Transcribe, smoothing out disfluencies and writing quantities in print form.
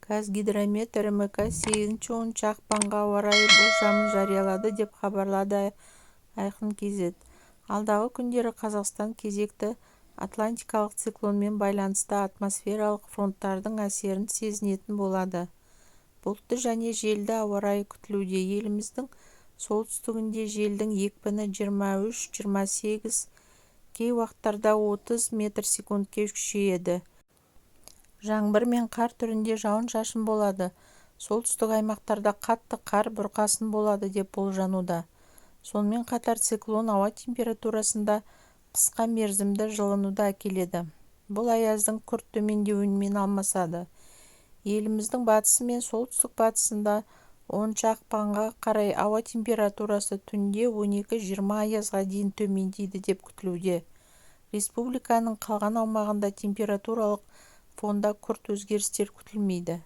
Қазгидромет РМК 8-10 ақпанға ауа райы болжамын жариялады деп хабарлады айқын kz. Алдағы күндері Қазақстан кезекті атлантикалық циклонмен байланысты атмосфералық фронттардың әсерін сезінетін болады. Бұлтты және желді ауа райы күтілуде еліміздің солтүстігінде желдің екпіні 23-28, кей уақыттарда 30 м/с күшейеді. Жаңбыр мен қар түрінде жауын-шашын болады, солтүстік аймақтарда қатты қар, бұрқасын болады деп болжануда. Сонымен қатар циклон ауа температурасында қысқа мерзімді жылынуды әкеледі, бұл аяздың күрт төмендеуімен алмасады. Еліміздің батысы мен солтүстік-батысында 10 ақпанға қарай ауа температурасы түнде 12-20 аязға дейін төмендейді деп күтілуде. Республиканың қалған аумағында температуралық фонда күрт өзгерістер күтілмейді.